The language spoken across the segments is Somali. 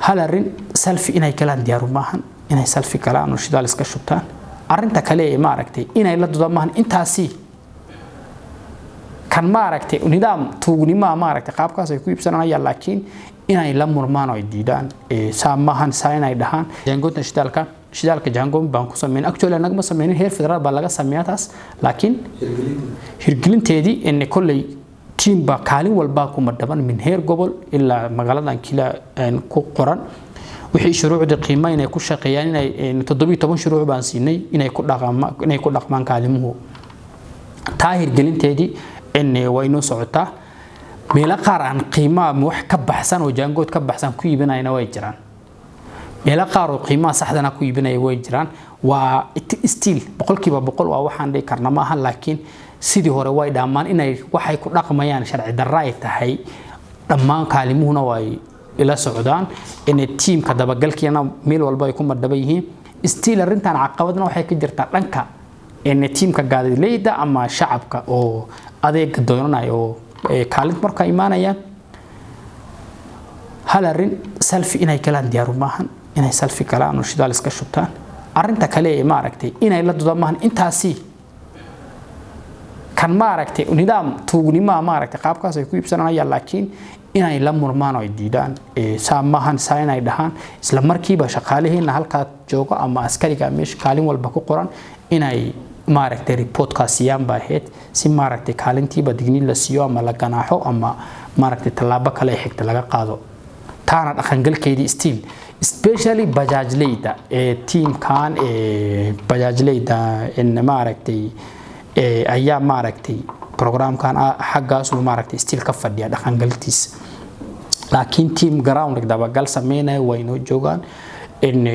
Hal arrin, selfie inay galaan diyaaru maahan, inay selfie galaan oo shidaal iska shubtaan. Arrinta kale ee maaragtay inay la dudaan maahan. Intaasi kan maaragtay nidaam tuugnimaa maaragtay qaabkaas ay ku iibsanayaan, laakiin inay la murmaan oo ay diidaan, saa maahan, saa inay dhahaan. Jaangoonta shidaalka jaangoon baan ku sameyn. Actually annaga ma sameynin, heer federaal baa laga sameeyaa taas, laakiin hirgelinteedii in kolley team baa kaalin walbaa kuma dhaban, min heer gobol ilaa magaaladan kila ku qoran wixii shuruucda qiima inay ku shaqeeyaan. Inay 17 shuruuc baan siinay inay ku dhaqmaan kaalimuhu. Taa hirgelinteedii way noo socotaa. Meelo qaar aan qiimaha wax ka baxsan oo jaangood ka baxsan ku iibinayna way jiraan, meelo qaar oo qiimaha saxdana ku iibinaya way jiraan. Waa still 100% waa waxaan dhihi karna maaha, laakiin sidii hore way dhammaan inay waxay ku dhaqmayaan sharci darro ay tahay. Dhammaan kaalimuhuna way ila socdaan inay tiimka dabagalkiina meel walba ay ku madhaban yihiin. Still arrintan caqabadna waxay ka jirtaa dhanka tiimka gaadiidleyda ama shacabka oo adeega doonanaya oo kaalinta markaa imaanayaan. Hal arrin, selfie inay galaan diyaaru maahan, inay selfie galaan oo shidaal iska shubtaan. Arrinta kale ee maaragtay inay la dudaan maahan. Intaasi kan maaragtay nidaam tuugnimaa maaragtay qaabkaas ay ku iibsanayaan, laakiin inay la murmaan oo ay diidaan, saa maahan, saa inay dhahaan. Isla markiiba shaqaalihiina halkaa joogo ama askariga meesha kaalin walba ku qoran inay maaragtay reportkaa siiyaan baa ahayd, si maaragtay kaalintiiba digniin la siiyo ama la ganaaxo ama maaragtay tallaabo kale xigta laga qaado. Taana dhaqangalkeedii still, especially bajaajleyda ee tiimkan ee bajaajleyda in maaragtay ayaa maaragtay programkan xaggaasuu maaragtay still ka fadhiya dhaqangaltiisa, laakiin team ground dabagal sameynaya way noo joogaan. In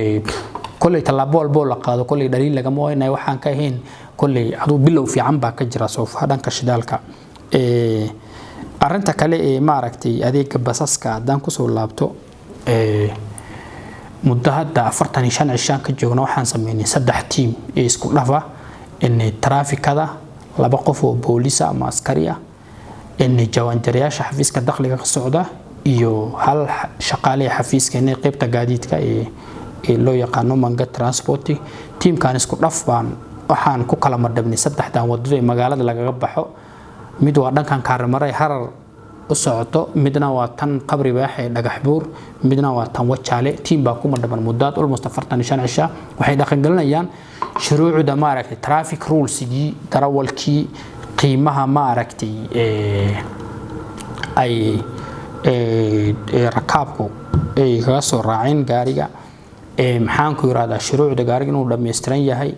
kolley tallaabo walboo la qaado, kolley dhaliil lagama waynayo. Waxaan ka ahayn kolley aduu bilow fiican baa ka jira soofa dhanka shidaalka. Arrinta kale ee maaragtay adeega basaska haddaan kusoo laabto, muddo hadda 45 cishaan ka joogna waxaan sameynay saddex tiim ee isku dhafa in taraafikada, laba qof oo boolisa ama askari ah, in jawaanjarayaasha xafiiska dakhliga ka socda iyo hal shaqaale xafiiska in qaybta gaadiidka ee loo yaqaano Manga Transport. Tiimkan isku dhaf baan waxaan ku kala madhabnay saddexdan wadada ee magaalada lagaga baxo. Mid waa dhankan Kaaramare Harar u socoto, midna waa tan Qabri Baax ee Dhagax Buur, midna waa tan Wajaale. Tiim baa ku madhaban muddaad almost 45 cisha. Waxay dhaqangelinayaan shuruucda maaragtay traffic rulesigii, darawalkii, qiimaha maaragtay ay rakaabku ay kaga soo raaceen gaariga, maxaan ku yiraahdaa, shuruucda gaariga inuu dhammaystiran yahay,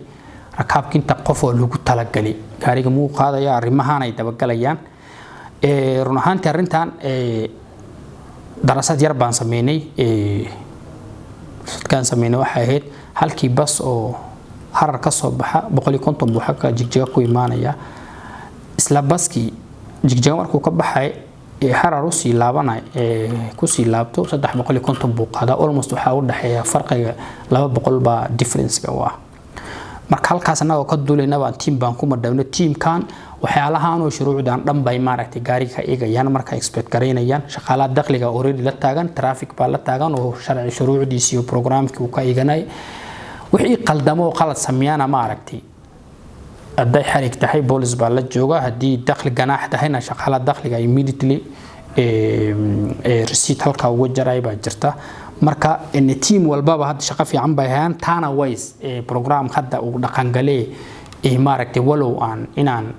rakaabka inta qof oo lagu talagalay gaariga muu qaadaya. Arrimahan ay dabagalayaan. Run ahaantii arrintan darasad yar baan sameynay. Darasadkaan sameynay waxay ahayd halkii bas oo Harar ka soo baxa 150 buu xagga Jigjiga ku imaanaya. Isla baskii Jigjiga markuu ka baxay ee Harar usii laabanay kusii laabto, 350 buu qaadaa. Almost waxaa u dhexeeya farqiga 200 baa difference-ga u ah. Marka halkaas annagoo ka duulayna baan tiim baan ku madhawno. Tiimkan waxyaalahan oo shuruucdan dhan bay maaragtay gaariga ka eegayaan marka expect garaynayaan. Shaqaalaha dakhliga already la taagan, traffic baa la taagan oo sharci shuruucdiisi iyo programkii uu ka eeganay. Wixii qaldamo oo qalad sameeyana maaragtay hadday xarig tahay boolis baa la jooga, haddii dakhli ganaax tahayna shaqaalaha dakhliga immediately receipt halkaa uga jaray baa jirta. Marka team walbaba hadda shaqo fiican bay hayaan. Taana ways program hadda uu dhaqangalee maaragtay, walow aan inaan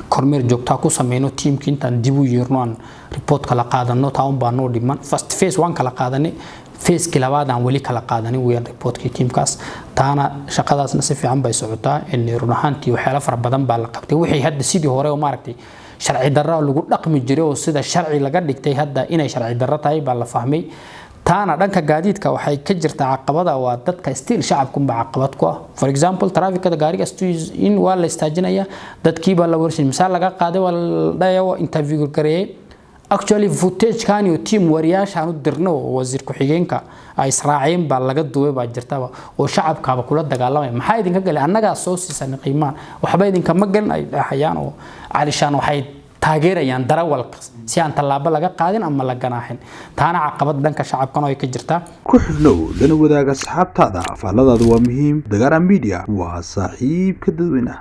kormeer joogtaa ku sameyno tiimki, intaan dib u yeerno aan report kala qaadano, taa un baa noo dhiman. First phase waan kala qaadanay, phase-kii labaad aan weli kala qaadanin weeyaan reportkii tiimkaas. Taana shaqadaasna si fiican bay socotaa. Run ahaantii waxyaalo fara badan baa la qabtay. Wixii hadda sidii hore oo maaragtay sharci darro lagu dhaqmi jiray oo sida sharci laga dhigtay, hadda inay sharci darro tahay baa la fahmay. Taana dhanka gaadiidka waxay ka jirtaa caqabada waa dadka still shacabkunba caqabad ku ah. For example, trafficada gaariga in waa la istaajinaya, dadkii baa la warshay, misaal laga qaaday, waa la dhaya, waa interview gareeyay. Actually footage-kan iyo team wariyaashaan u dirno oo wasiir ku-xigeenka ay israaceen baa laga duubay baa jirtaba oo shacabkaaba kula dagaalamaya, "Maxaa idinka galay? Annagaa soo siisanay qiimahan, waxba idinkama gelin," ay dhahayaan oo calishaan waxay Taageerayaan darawalka si aan tallaabo laga qaadin ama la ganaaxin. Taana caqabad dhanka shacabkana ay ka jirtaa. Ku xidhnow, lana wadaaga asxaabtaada. Faalladaadu waa muhiim. Dagaara Media waa saaxiibka dadweynaha.